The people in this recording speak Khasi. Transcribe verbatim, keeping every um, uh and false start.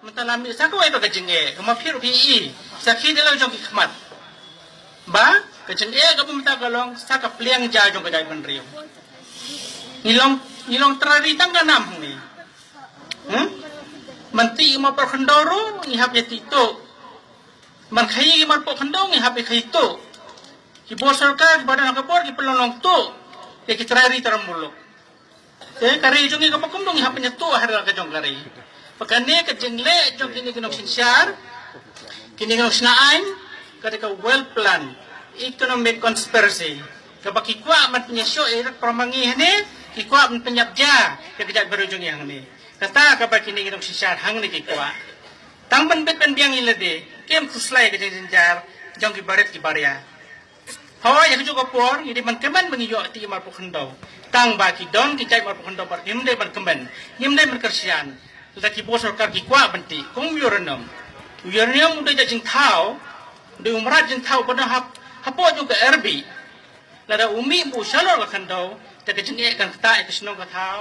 Mynta la mih sa kawei pat ka jingeh, kumba phi ruh phi i, sa ki dei la jong ki khmat. Ba ka jingeh kaba mynta ka long sa ka pliang ja jong ka jaitbynriew. Ngi long, ngi long trai ri tang ka nam hangne. Hmm? Mynta i mar pok khyndew ruh ngi hap ïa tih tuh. Man khaïi i mar pok khyndew ngi hap ïa khaïi tuh. Ki bor sorkar kiba don ha ka bor ki pynlong long tuh ïa ki trai ri trai muluk. Te ka ri jong ngi kaba kumno ngi hap ban ïa tuh ha la ka jong ka ri. Ba kane ka jingleh jong kine ki nongsynshar, kine ki nongsynshar aiñ, ka dei ka well plan economic conspiracy. Kaba ki kwah ban pynïashoh ïa rat para ma ngi hangne, ki kwah ban pynïap ja ïa ka jaitbynriew jong ngi hangne. Kata kaba kine ki nongsynshar hangne ki kwah. Tang ban bit ban biang ïa lade, kim khuslai ka jingjynjar jong ki barit ki baria. Hooid, ha kajuh ka por ngi dei ban kmen ba ngi ïoh tih i mar pok khyndew. Tang ba ki don ki jait mar pok khyndew bad ngim dei ban kmen, ngim dei ban kyrshan. Lada ki bor sorkar ki kwah ban tih kum uranium. Uranium u dei jait jingthaw, u dei u mrad jingthaw ba don hap, hapoh jong ka ri. Lada u mih ba u shalor ka khyndew, te ka jingeh kan ktah ïa ka shnong ka thaw.